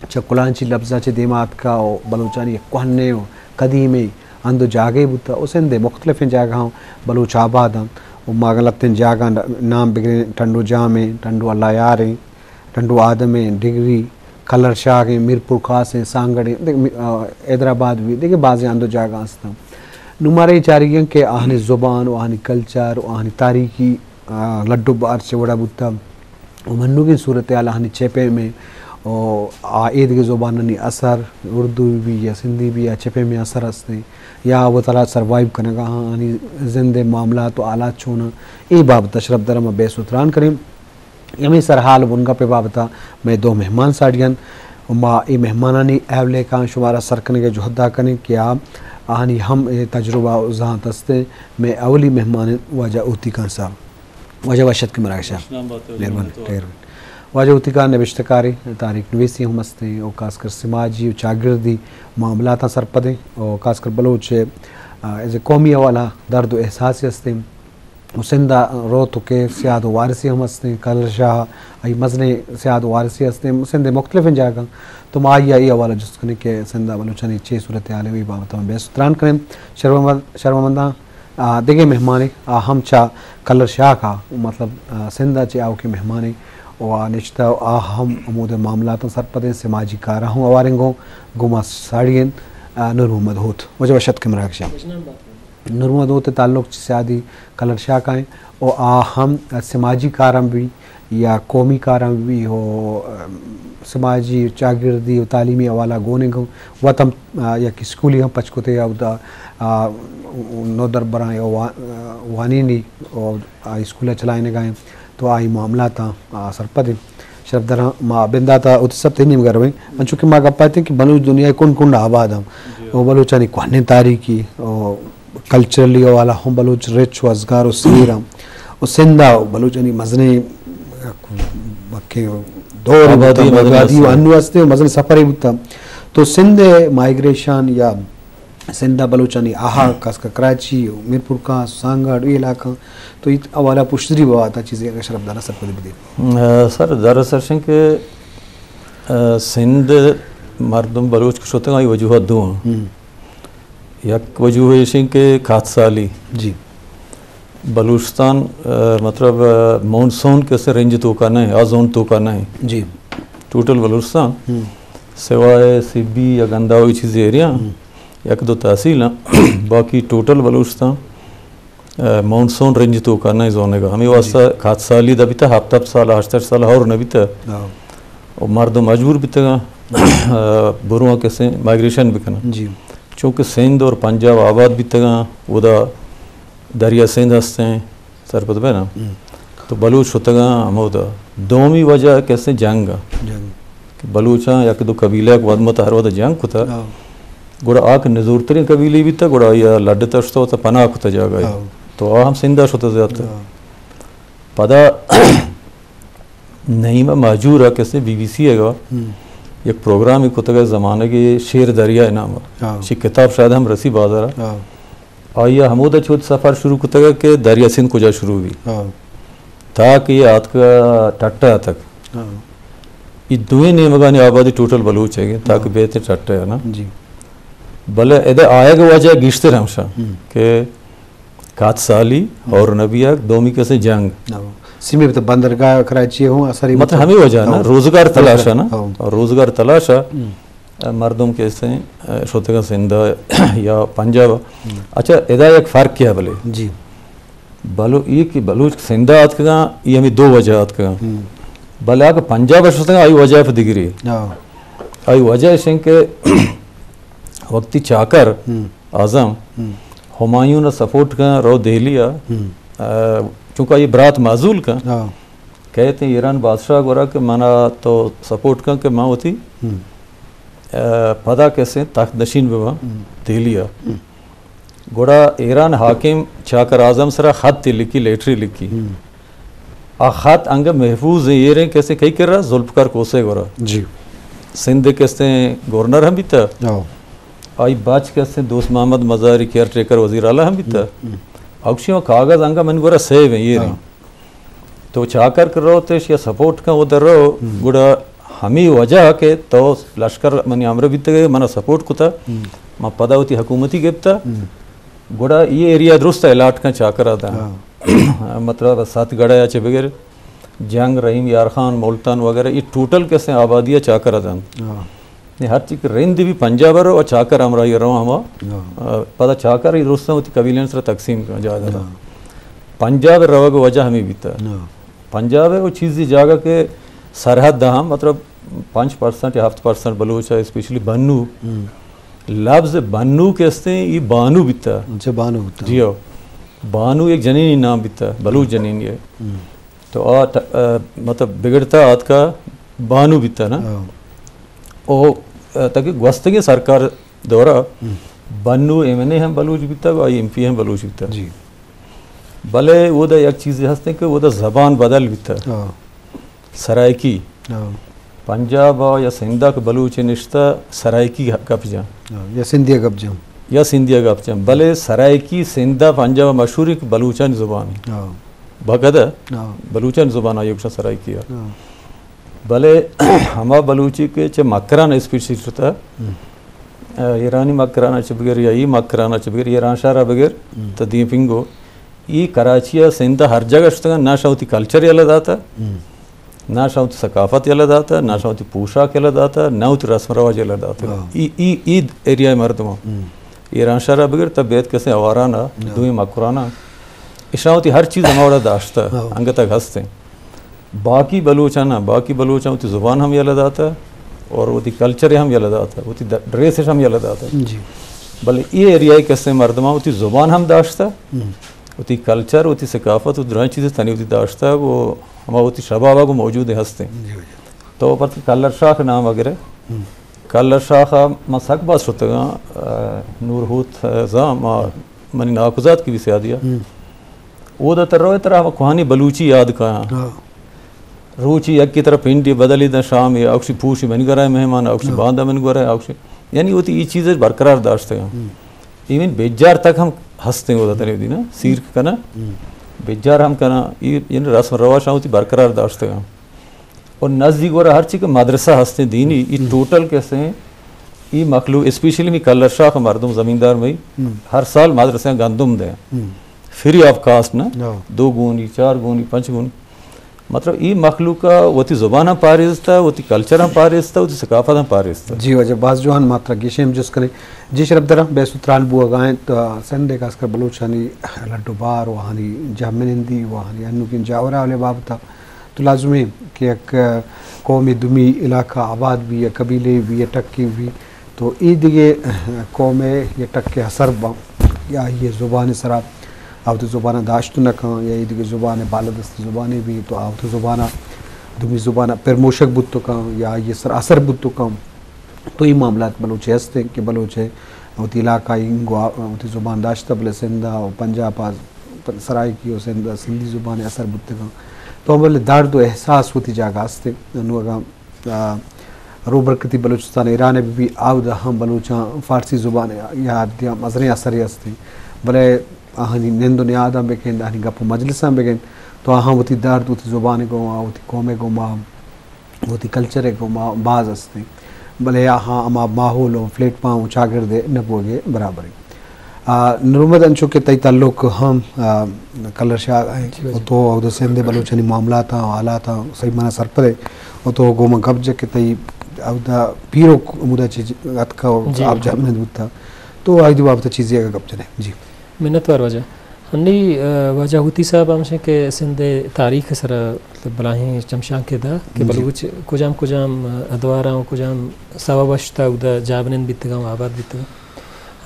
چہ کلانچی لبزاں چہ دیما آتکا و بلوچانی یک کوہنیں و قدیمیں ہند و جاگہے بوتا و سندھ ء مختلفیں جاگہاں بلوچ آباد انت و ما اگاں لہتیں جاگہاں نام بگریں، ٹنڈو جامیں، ٹنڈو اللہ یاریں، ٹنڈو آدمیں، ڈگری، کلر شاگیں، میرپور خاصیں، سانگڑیں، دگہ می-، آ، حیدرآباد بھی، دگہ بازیں ہند و جاگہ ہستاں۔ نوں مارا اے چارگی انت کہ آہانی زبان و آہانی کلچر و آہانی تاریخی، آ، لڈ و بار چہ وڑا بوتا۔ و منوگیں صورتحال آہانی چہ پیمیں و آ ایدگہ زبانانی اثر، اردو بی یا سندھی بی یا چہ پیمیں اثر ہستیں یا وتارا سروائیو کنگا ہاں، آہانی زند ء معاملات و حالات چوناں، اے بابت ء شرپ درا ما بحث و تران کنیں۔ ہمے سرحال و بنگپ ء بابت ء مئے دو مہمان ساڑی انت و ما اے مہمانانی اہم لیکہاں شمارا سر کنگ ء جہد ء کنیں کہ آ آہانی ہم اے تجربہ و زانت ہستیں۔ مئے اولی مہمان انت واجہ ہوتی خان صاحب۔ واجہ وش اتک مراگش ء۔ وشنام بات ئے، مہربانی، منتوار۔ ڈیر۔ واجہ ہوتی خان نبشتہ کارے، تاریخ نویسے ہم ہستیں و خاص کر سماجی و چاگردی معاملاتاں سرپدیں و خاص کر بلوچ ء، آ، از قومی حوالہ درد و احساسے ہستیں و سندھ ء روت و کہ سیاد و وارثے ہم ہستیں، کلر شاہ آئی مزنیں سیاد و وارثے ہستیں سندھ ء مختلفیں جاگہاں۔ تو ما آئی ء اے حوالہ جست کنیں کہ سندھ ء بلوچانی چے صورتحال ء، اے بابت ء ہم بحث و تران کنیں۔ شرمند، شرمنداں آ، دگہ مہمانے، آ ہم چہ کلر شاہ ء، مطلب، آ، سندھ ء چہ آؤکیں مہمانے و آ نشتہ و آ ہم ہمود ء معاملاتاں سرپدیں، سماجی کاراں ہم ہواریں گوں، گوں ما ساڑی انت، آ، نور محمد ہوت۔ واجہ وش اتک مراگش ء۔ نور محمد ہوت ء تعلق چہ سیادی کلر شاہ ء انت و آ ہم سماجی کاراں بھی یا قومی کاراں بھی و، ام، سماجی، چاگردی و تعلیمی حوالہ گون انت گوں۔ وت ہم، آ، یک اسکولی ہم پچ کتے یا اودا، آ، نودربراں یا وا-، آ، وانینی و آ اسکول ء چلائینگا انت تو آئی معاملاتاں، آ، سرپد انت۔ شرپ دراں ما بندات ء ہوتی صاحب تئی نیمگا رویں۔ انچو کہ ما گپ اتیں کہ بلوچ دنیا ء کنڈ کنڈ آباد انت و بلوچانی کوہنیں تاریخی و کلچرلی حوالہ ہم بلوچ رچ و ازگار و سیر ہم و سندھ ء بلوچانی مزنیں بکیں دور آبادی بوتگ، مزنیں آبادی و ہستیں۔ انو ہستیں و مزنیں سفرے بوتگ۔ تو سندھ ء مائیگریشن یا سندھ ء بلوچانی آہگ، خاص کر کراچی و میرپور خاص، سانگڑ، اے علاقہ، تو ایت حوالہ پشتری بوات ء چیزے اگر شرپ دارا سرپدی بدے۔ آ، سر، دراصل شنگ کہ، آ، سندھ مردم بلوچ کہ شتگ آئی وجوہات دو ہیں۔ ہم۔ یک وجوہ ایش انت کہ کات سالی۔ جی۔ بلوچستان، آ، مطلب، آ، مونسون کسے رینج توکا نہ انت، آ زون توکا نہ انت۔ جی۔ ٹوٹل بلوچستان، ہم۔ سوائے سبی یا گنداوی چیزے ایریا، ہم۔ یک دو تحصیل ہیں، باقی ٹوٹل بلوچستان، آ، مونسون رینج توکا نہ انت زونگا۔ ہمے واسطہ جی۔ کات سالی دا بیتا، ہپت ہپت سال، ہشت ہشت سال ہور نہ بیتا۔ ہاں۔ و مردم مجبور بیتگاں، آ، برواں کسے مائیگریشن بکناں۔ جی۔ چونکہ سندھ اور پنجاب آباد بیتگاں، اودا دریا سندھ ہستیں، سرپد بئے نا۔ ہم۔ تو بلوچ شتگاں ہمودا۔ دومی وجہ کسے جنگ ء۔ جنگ۔ کہ بلوچاں یک دو قبیلہ یک وھد مت ہر وھد جنگ کتا۔ ہاں۔ گڑا آ کہ نزورتریں قبیلے بیتا، گڑا آئی ء لڈ تشتا وتا پناہ کتا جاگہ ء۔ ہاں۔ تو آ ہم سندھ ء شتا زیادہ۔ ہاں۔ پدا نعیمہ مہجور ء کسے بی بی سی ء گا ہم۔ یک پروگرامے کتگ ء زمانگے شیر دریا ء نام ء۔ ہاں۔ شی کتاب شاید ہم رسی بازار ء۔ ہاں۔ آئی ء ہمود ء چود سفر شروع کتگ ء کہ دریا سندھ کجا شروع بی۔ ہاں۔ تاکہ یہ آتک ٹٹہ ء تک۔ ہاں۔ یہ دوئیں نیمگانی آبادی ٹوٹل بلوچ ہے تاکہ ہاں۔ بیت ٹٹہ ء نا۔ جی۔ بلے ادا آیگ وجہ گیشتر ہمشا ہم۔ کہ کات سالی ہم۔ اور نبی آگ دومی کسے جنگ۔ ہاں۔ سیمی بندرگاہ کراچی ہوں اثر مطلب ہمیں وجہ نا، ہاں۔ روزگار تلاش ہے نا۔ ہاں۔ اور روزگار تلاش ہے۔ ہم۔ مردم کہ استیں، شتگاں سندھ ء یا پنجاب ء۔ ہم۔ اچھا، ادا یک فرق کیا بلے؟ جی۔ بلو-، یہ کہ بلوچ سندھ ء آتکگاں، یہ ہمیں دو وجہ آتکگاں۔ ہم۔ بلے اگر پنجاب ء شتگاں، آئی وجہ پہ دگری۔ ہاں۔ آئی وجہ اش انت کہ وقتی چاکر ہم۔ اعظم ہم۔ ہمایون ء سپورٹ کن، رو دہلی ء، ہم۔ آ، چونکہ یہ برات معزول کن، ہاں۔ کہتے ایران بادشاہ گورا کہ منا تو سپورٹ کن کہ من وتی، ہم۔ آ، پدا کسے تخت نشین بباں ہم۔ دہلی ء۔ ہم۔ گڑا ایران حاکم چاکر اعظم سرا خط لکھی، لیٹری لکھی۔ ہم۔ آ خط انگہ محفوظ ہیں، یہ رہے کسے کئی کر رہا، ذوالفقار کوسے گورا۔ جی۔ سندھ کسے گورنر ہم بیتا۔ ہاں۔ آئی بچ کسے دوست محمد مزاری کیئر ٹیکر وزیر اعلیٰ ہم بیتا۔ ہم، ہم۔ اوشی و کاغذ انگہ من گورا سیو ہیں، یہ رہے۔ ہاں۔ تو چاکر کر رہو تش یا سپورٹ کن وہ در رہو، ہم۔ گڑا ہمے وجہ کہ تو لشکر منی ہمراہ بیتگ ء، منا سپورٹ کتا، ہم۔ ما پدا وتی حکومتی گپتا، ہم۔ گڑا اے ایریا درست الاٹ کن چاکرا دا۔ ہاں۔ مطلب ست گڑا یا چہ بگر جنگ، رحیم یار خان، ملتان وغیرہ، اے ٹوٹل کسیں آبادی ء چاکرا دنت۔ ہاں۔ نی ہر چی کہ رند بھی پنجاب ء رو، چاکر ہمراہی رو ہما۔ ہاں۔ آ، پدا چاکر اے درستاں وتی قبیلے سرا تقسیم کن جائیداد۔ ہاں۔ پنجاب ء روگ وجہ ہمیں بیتا۔ ہاں۔ پنجاب ء وہ چیزی جاگہ کہ سرحد ہم، مطلب، پنچ پرسنٹ یا ہفت پرسنٹ بلوچ ہے، اسپیشلی بنو۔ ہم۔ لفظ بنو کہ استیں، یہ بانو بیتا۔ اچھا، بانو بیتا۔ جی ہو۔ بانو ایک جنینی نام بیتا، بلوچ جنینی ہے۔ ہم۔ تو آ ت-، آ، مطلب، بگڑتا آتکا بانو بیتا نا۔ ہاں۔ او، آ، تاکہ گوستگیں سرکار دورہ ہم۔ بنو ایم این اے ہم بلوچ بیتا، آئی ایم پی ہم بلوچ بیتا۔ جی۔ بلے اودا یک چیزے ہستیں کہ اودا زبان بدل بیتا۔ ہاں۔ سرائیکی۔ ہاں۔ پنجاب ء یا سندھ ء کہ بلوچ نشتہ، سرائیکی گپ جاں۔ ہاں، یا سندھی ء گپ جاں۔ یا سندھی ء گپ جاں۔ بلے سرائیکی سندھ ء پنجاب ء مشہور کہ بلوچانی زبان ہے۔ ہاں۔ بگد ء ہاں۔ بلوچانی زبان آئی گوشاں سرائیکی ء۔ ہاں۔ بلے ہما بلوچی کہ چہ مکران اسپیشلی شتہ، ہم۔ آ، ایرانی مکران ء چہ بگر یا ای مکران ء چہ بگر، ایران شہر ء بگر، ہم۔ تا دیم پنگو، ای کراچی ء سندھ ء ہر جگہ شتگاں، نہ شاں وتی کلچر یلہ داتا، ہم۔ نہ شاں وتی ثقافت یلہ داتا، نہ شاں وتی پوشاک یلہ داتا، نہ وتی رسم رواج یلہ داتا۔ ہاں۔ ای، ای، ای ایریا مردم ہم۔ ایران شہر ء بگر تا بیت کسیں آواران ء، ہاں۔ دوئیں مکران ء، اشاں وتی ہر چیز ہما وڑا داشتہ، ہاں۔ انگت تک ہستیں۔ باقی بلوچاں نہ، باقی بلوچاں وتی زبان ہم یلہ داتا اور وتی کلچر ہم یلہ داتا، وتی د-، ڈریس ہم یلہ داتا۔ جی۔ بلے اے ایریا ء کسیں مردماں وتی زبان ہم داشتہ، ہم۔ وتی کلچر، وتی ثقافت، وتی درائیں چیز تنی وتی داشتہ، وہ ہما وتی شباب کو موجود ہستیں۔ جی، جی۔ تو پر کلر شاخ نام وغیرہ، ہم۔ کلر شاخ ء ما سک باز شتگاں، آ، نور ہوت، آ، زاں ما منی ناکوزات کی بھی سیادی ء۔ ہم۔ اودا تر روئے ترا ہما کوہانی بلوچی یاد کایاں۔ ہاں۔ روچی یکی ترا پنڈی بدلی داں شام یا اکشی پوشی منی گرائے مہمان، اکشی ہاں۔ باندا منی گرائے، اکشی، یعنی وتی ای چیز برقرار داشتگاں۔ ہم۔ ایون بیجار تک ہم ہستیں اودا تنے دینا، سیر کنا، ہم۔ بیجار ہم کنا، ای، یعنی رسم رواج ہم وتی برقرار داشتگاں۔ اور نزدیک ورا ہر چی کہ مدرسہ ہستیں دینی، ای ہم۔ ٹوٹل کسیں، ای مخلوق، اسپیشلی می کلر شاخ مردم زمیندار مئی، ہم۔ ہر سال مدرسہ گندم دے۔ ہم۔ فری آف کاسٹ نا، ہاں۔ دو گونی، چار گونی، پنچ گونی۔ مطلب، ای مخلوق ء وتی زبان ہم پاریزتا، وتی کلچر ہم پاریزتا، وتی ثقافت ہم پاریزتا۔ جی واجہ، باز جوان، ما ترا گیشیں ہم جست کنیں۔ جی شرپ درا، بے ستران بوگا انت، آ، سندھ ء خاص کر بلوچانی لڈ و بار و آہانی جہمنندی و آہانی انوگیں جاورا والے بابتا تو لازمی کہ یک قومی دومی علاقہ آباد بی یا قبیلے بی یا ٹکے بی، تو اے دگہ قوم ء یا ٹک ء اثر باں یا آئی ء زبان ء سرا آ وتی زبان ء داشت نہ کن یا اے دگہ زبان ء بالادست زبانے بی تو آ وتی زبان ء دومی زبان ء پرموشگ بوت کن یا آئی ء سر اثر بوت کن۔ تو اے معاملات بلوچ ء ہست انت کہ بلوچ ء وتی علاقائی انگو آ وتی زبان داشتہ، بلے سندھ ء و پنجاب ء سرائیکی و سندھ ء سندھی زبان ء اثر بوت کن۔ تو بلے درد و احساس وتی جاگہ ہست انت۔ انو اگاں آ، روبرکتی بلوچستان ایران ء بہ بی، آودا ہم بلوچاں فارسی زبان ء یا دیاں مزنیں اثرے است انت، بلے آہانی نند و نیاداں بہ گند، آہانی گپ و مجلساں بہ گند، تو آہاں وتی درد، وتی زبان ء گوما، وتی قوم ء گوما، وتی کلچر ء گوما باز است انت، بلے آہاں ہما ماحول و پلیٹ فارم و چاگرد ء نہ بوگ ء برابر انت۔ آ، نرومد، انچو کہ تئی تعلق ہم، آ، کلر شاہ ء، جی، جی۔ و تو اودا سندھ ء بلوچانی معاملاتاں و حالاتاں صحیح معنی سرپد ئے، و تو گوں من گپ جت کہ تئی اودا پیرک ہمودا چہ اتکا و جی۔ آپ جہمنند بوتا، تو آئی دی بابت چیزے اگہ گپ جنے۔ جی۔ منتوار واجہ۔ ہنی، آ، واجہ ہوتی صاحب ہمشیں کہ سندھ ء تاریخ ء سرا مطلب بلاہیں چمشانکے دا کہ جی۔ بلوچ کجام کجام ادواراں و کجام سبب اشتا اودا جہمنند بیتگاں و آباد بیتگاں۔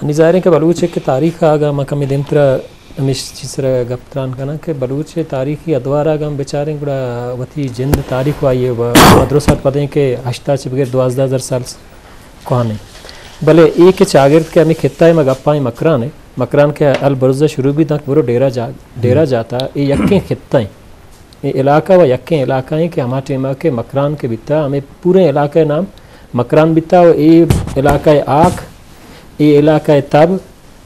ہنی ظاہر ہے کہ بلوچ ء کہ تاریخ ء اگاں ما کمے دیمترا ہمیش چیز سرا گپ تران کناں کہ بلوچ ء تاریخی ادوار ء اگاں بچاریں گڑا وتی جند تاریخ و آئی ء و درست پدیں کہ ہشت ء چہ بگر دوازدہ ہزار سال کوہن انت۔ بلے اے کہ چاگرد کہ ہمے خطہ ء ما گپاں مکران ء، مکران کہ البرز ء شروع بیت دانکہ برو ڈیرہ جا-، ڈیرہ جاتا، اے یکیں خطہ انت۔ اے علاقہ و یکیں علاقہ انت کہ ہما ٹائم ء کہ مکران کہ بیتا، ہمے پوریں علاقہ ء نام مکران بیتا و اے علاقہ ء آک، اے علاقہ ء تب،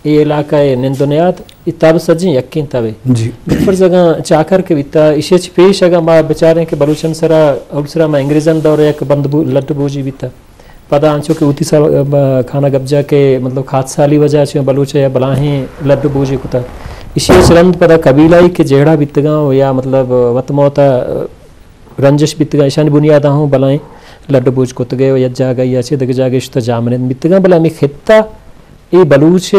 اے علاقہ ء نند و نیاد، اے تب سجیں یکیں تبے۔ جی۔ بالفرض اگاں چاکر کہ بیتا، ایشی چہ پیش اگاں ما بچاریں کہ بلوچن سرا، اول سرا ما انگریزن دور یک بند بو-، لڈ بوجی بیتا۔ پدا انچو کہ اوتی سال، م-، کھانا گپجا کہ مطلب خاص سالی وجہ چہ بلوچ یا بلاہیں لڈ بوجی کتا۔ ایشی چہ رند پدا قبیلہ ای کہ جیڑا بیتگاں و یا مطلب وت موتا رنجش بیتگاں، ایشانی بنیادا ہوں بلاہیں لڈ بوج کتگے و یک جاگہ یا چہ دگہ جاگہ شتا جامنند بیتگاں، بلے ہمیں خطہ اے بلوچ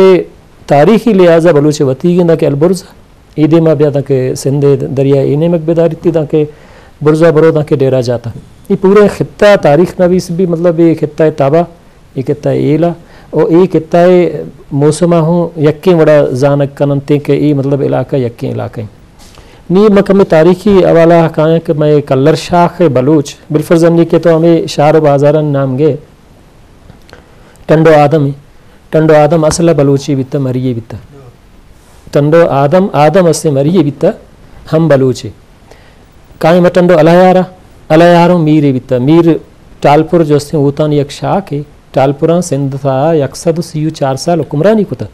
تاریخی لحاظا بلوچ وتی گندا کہ البرز اے دیما بیا داں کہ سندھ دریا اے نیمگ بداریتی داں کہ برزا برو داں کہ ڈیرہ جاتا۔ اے پورے خطہ تاریخ نویس بھی مطلب اے خطہ تبا، اے خطہ ایلا، او اے خطہ موسما ہوں یکیں وڑا زانگ کننتے کہ اے مطلب علاقہ یکیں علاقہ ایں۔ نی من کمے تاریخی حوالہ کایاں کہ مئے کلر شاخ بلوچ، بالفرض انی کہ تو ہمیں شہر و بازاران نام گئے، ٹنڈو آدم ایں۔ ٹنڈو آدم اصل بلوچی بیتا، مریے بیتا۔ ٹنڈو آدم، آدم استے مریے بیتا، ہم بلوچے۔ قائم ٹنڈو الیارا، الیاروں میرے بیتا۔ میر ٹالپور جو استے اوتانی یک شاخے۔ ٹالپوراں سندھ تا یک سد و سی و چار سال حکمرانی کتا۔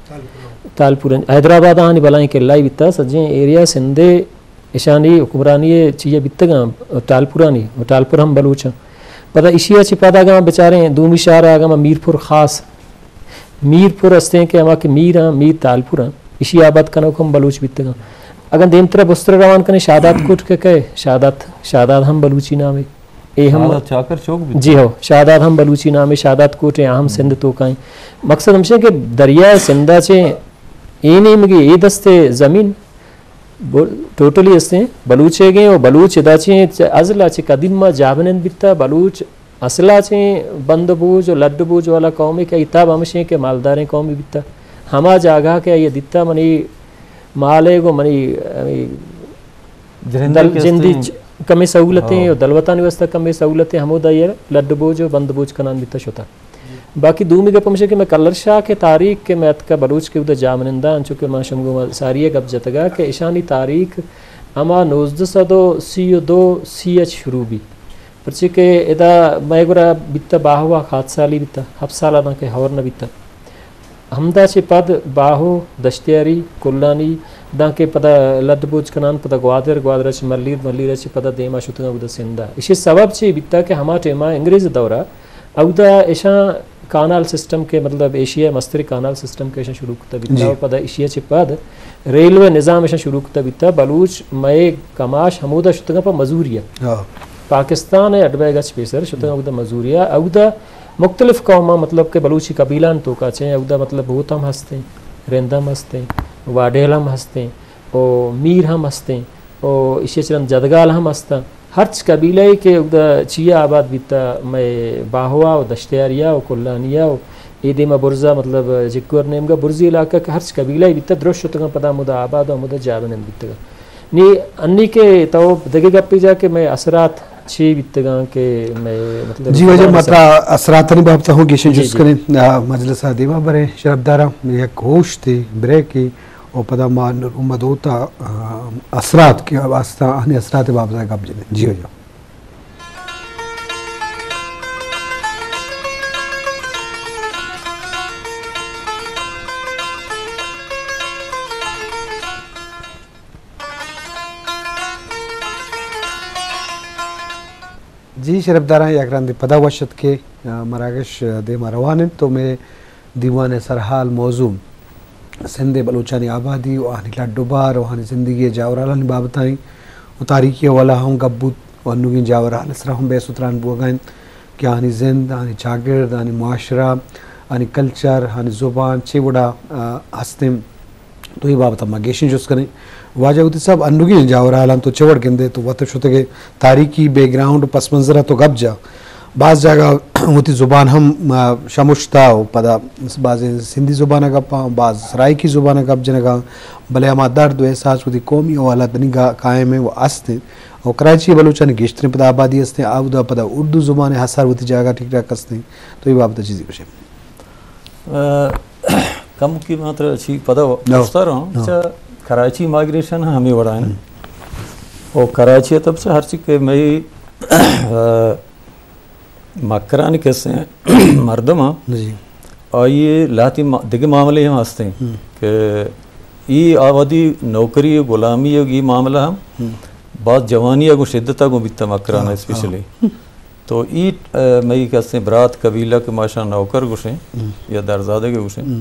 ٹالپور حیدرآباد آنی بلائیں قلعہ بیتا، سجیں ایریا سندھے اشانی حکمرانی چیئے بیتگاں، ٹالپورانی، ٹالپور ہم بلوچاں۔ پدا اشی ء چہ پدا اگاں بچاریں دومی شہر ء اگاں ما میرپور خاص، میرپور استیں کہ ہما کہ میر آں، میر تالپور آں، اشی آباد کنوک ہم بلوچ بیتگاں۔ اگاں دیمتر ء بستر ء روان کنیں شاداد کوٹ کہ کئے، شاداد، شاداد ہم بلوچی نامے۔ اے ہم شاداد چاکر چوک بیت۔ جی ہو، شاداد ہم بلوچی نامے، شاداد کوٹ اے ہم سندھ توکائیں۔ مقصد ہمشہ کہ دریائے سندھ ء چہ اے نیمگے اے دستے زمین ب-، ٹوٹلی استیں بلوچے گیں و بلوچ ادا چیں چہ ازلا چہ قدیم ما جاہبنند بیتا۔ بلوچ اصلا چیں بند بوج و لڈ بوج والا قومے کہ ایتاب ہمشیں کہ مالداریں قومے بیتا۔ ہما جاگہ کہ آئی دیتا منی مالے گو منی، ہمیں جرندے دل-، کہ جندی استیں۔ چ-، کمیں سہولتیں ہاں۔ و دلوتانی واسطہ کمیں سہولتیں، ہمودا یہ لڈ بوج و بند بوج کنان بیتا شتا۔ باقی دومی گپ ہمشہ کہ میں کلر شاہ کے تاریخ کے میں اتکا بلوچ کے ادا جامنندہ انچو کہ ما شمگو ساری گپ جتگا کہ اشانی تاریخ ہما نوزدہ سد و سی و دو سی اچ شروع بی، پرچے کہ ادا مئے گورا بیتا باہوا خات سالی بیتا، ہفت سال آداں کہ ہور نہ بیتا۔ ہمدا چہ پد باہو، دشتیاری، کلانی، دانکہ پدا لد بوج کنان، پدا گوادر، گوادر چہ ملیر، ملیر چہ پدا دیما شتگاں اودا سندھا۔ اشی سبب چی بیتا کہ ہما ٹیما انگریز دورا اودا اشاں کانال سسٹم کہ مطلب ایشیا مستر کانال سسٹم کہ اشاں شروع کتا بیتا جی۔ و پدا ایشیا چہ پد ریلوے نظام اشاں شروع کتا بیتا۔ بلوچ مئے کماش ہمودا شتگاں پہ مزوریا۔ ہاں۔ پاکستان ء اڈ بیگ ء چہ پیسر شتگاں اودا مزوریا۔ اودا مختلف قوماں مطلب کہ بلوچی قبیلان توکا چہ اودا مطلب ہوت ہم ہستیں، رند ہم ہستیں، واڈیل ہم ہستیں، او میر ہم ہستیں، او ایشی چہ رند جدگال ہم ہستاں۔ ہرچ قبیلہ ای کہ اودا چیا آباد بیتا، مئے باہوا و دشتیاریا و کلانیا و اے دیما برزا مطلب جکور نیمگا برزی علاقہ کہ ہرچ قبیلہ ای بیتا درست شتگاں پدا ہمودا آباد و ہمودا جاہ بنند بیتگا۔ نی انی کہ تو دگہ گپے جا کہ مئے اثرات چی بیتگاں کہ مئے مطلب جی واجہ، ما ترا اثراتانی بابت ہوں گیشیں جی، جست جی۔ کنیں۔ آ، مجلس ء دیما بریں شرپداراں یک ہوشتے بریکے و پدا ما نور محمد ہوتا، آ، اثرات کہ واسطہ آنی اثرات بابت گپ جنیں۔ جی واجہ۔ جی شرپداراں، یک رندے پدا وش اتکے، آ، مراگش، آ، دیما روان انت تو مئے دیوان ء سرحال موضوع سندھ ء بلوچانی آبادی و آہانی لڈ و بار و آہانی زندگی ء جاورحالانی بابت ء انت و تاریخی حوالہ ہم گپ بوت و انوگیں جاورحال ء سرا ہم بحث و تران بوگا انت کہ آہانی زند، آہانی چاگرد، آہانی معاشرہ، آہانی کلچر، آہانی زبان چے وڑا، آ، ہست انت۔ تو اے بابت ء ما گیشیں جست کنیں۔ واجہ ہوتی صاحب، انوگیں جاورحالاں تو چہ وڑ گندے تو وت شتگے تاریخی بیک گراؤنڈ و پس منظر ء تو گپ جا۔ باز جاگہ وتی زبان ہم، آ، شمشتا و پدا بازیں سندھی زبان ء گپاں، باز سرائیکی زبان ء گپ جنگاں، بلے ہما درد و احساس وتی قومی حوالہ دنیگا قائم ہیں و است ہیں۔ و کراچی ء بلوچانی گیشتریں پدا آبادی است ہیں، اودا پدا اردو زبان ء اثر وتی جاگہ ٹھیک ٹھاک است ہیں۔ تو اے بابت ء چیزی گوشے۔ آ، کمکی ما ترا چی پدا ہو۔ پوچھتا رہا ہوں، ہاں۔ اچھا، کراچی مائگریشن ہمیں وڑا ہے نا؟ ہم۔ اور کراچی تب سے ہر چیز کہ میں، آ، مکرانی کسے ہیں، مردم ہاں۔ جی۔ آئیے لاتی ما-، دگہ معاملے ہم ہستے ہیں ہم۔ کہ ای آبادی نوکری و غلامی و ای معاملہ ہم ہم۔ باز جوانی ءَ گوں شدت ءَ گوں بیتا مکران ءَ ہاں، اسپیشلی۔ ہاں۔ تو ای، اے، مئی کہ استیں برات قبیلہ کہ ما اشاں نوکر گوشیں ہم۔ یا درزادگ گوشیں۔ ہم۔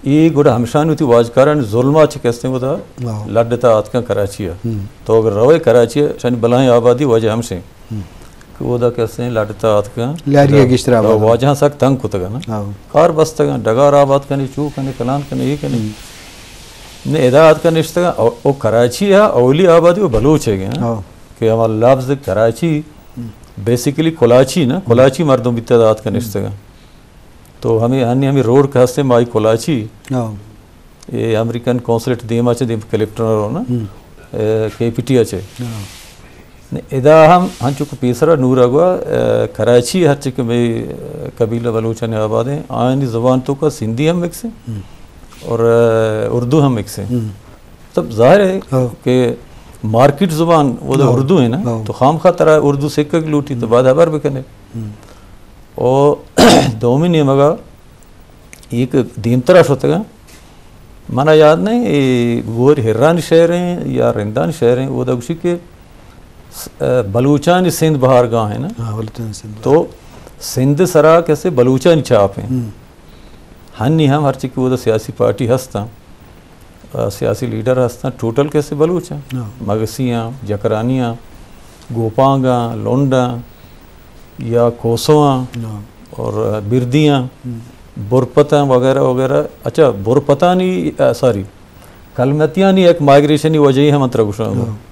ای گڑا ہمشانی وتی واجکارانی ظلم ءَ چہ کہ استیں ودا ہاں۔ لڈتا آتکاں کراچی ءَ۔ ہم۔ تو اگر روئے کراچی ءَ، اشانی بلاہیں آبادی وجہ ہمشیں۔ ہم۔ کہ اودا کہ استیں لڈتا آتکاں۔ لاری ءَ گیشتر آباد۔ واجہاں سک تنگ کتگ نا۔ ہاں۔ کار بستگاں، ڈگار آباد کنے، چو کنے، فلان کنے، اے کنے۔ ہم۔ نے ادا آتکاں نشتگاں، او، او کراچی ءَ اولی آبادی او بلوچ ہے گے، ہاں۔ ہاں۔ کہ ہما لفظ کراچی، ہم۔ بیسیکلی کلاچی نا، ہم۔ کلاچی مردم بیتا آتکاں ہم۔ نشتگاں۔ تو ہمیں ہنی ہمیں روڈ کہ استیں مائی کلاچی۔ ہاں۔ اے امریکن قونصلیٹ دیما چہ دیم کلفٹن رو نا، ہم۔ اے، کے پی ٹی ءَ چہ۔ ہاں۔ نے ادا ہم ہنچو کہ پیسرا نورا گوا، اے، کراچی ہرچی کہ مئے، اے، قبیلہ بلوچانی آباد ہیں، آیانی زبان تو کا سندھی ہم مکس ہیں ہم۔ اور، اے، اردو ہم مکس ہیں۔ ہم۔ تب ظاہر ہے ہاں۔ کہ مارکیٹ زبان وہ تو ہاں۔ اردو ہے نا، ہاں۔ تو خام خواہ ترا اردو سکھگ لوٹی تو ہم۔ بعد خبر بکنے۔ ہم۔ او دومی نیمگا یک دیمترا شتگاں۔ منا یاد نہیں، اے گور ہرانی شہر ہیں یا رندانی شہر ہیں، اودا گوشی کہ س-، اے، بلوچانی سندھ بہارگاہ ہیں نا۔ ہاں، بلوچانی سندھ تو سندھ سرا کسے بلوچانی چھاپ ہیں۔ ہم۔ ہنی ہم ہرچی کہ اودا سیاسی پارٹی ہستاں، آ، سیاسی لیڈر ہستاں، ٹوٹل کسے بلوچ ہیں۔ ہاں۔ مگسی ہیں، جکرانی ہیں، گوپانگ ہیں، لنڈ ہیں، یا کوسو ہیں، ہاں۔ اور بردی ہیں، ہم۔ برپت ہیں وغیرہ وغیرہ۔ اچھا، برپتانی، آ، سوری، کلمتیانی ایک مائیگریشنی وجہ ہی ہم انترا گوشاں۔ ہاں۔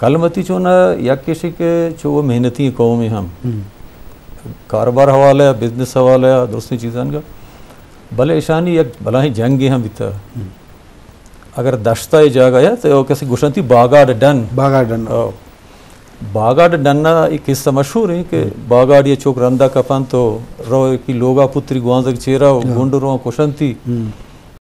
کلمتی چون یک کشی کہ چو وہ محنتی قومی ہم۔ ہم۔ کاروبار حوالہ، بزنس حوالہ، درستیں چیزاں کا۔ بلے اشانی یک بلاہیں جنگی ہم بیتا۔ ہم۔ اگر دشتا یہ جاگہ ہے تو کسی گوشنتی باگاڑ ڈن۔ باگاڑ ڈن۔ او۔ باگاڑ ڈن نا ایک قصہ مشہور ہے کہ ہم۔ باگاڑ یہ چوک رندا کپن تو رو کی لوگا پتری گوانزگ چیرا و ہاں۔ گنڈ رو کشنتی۔ ہم۔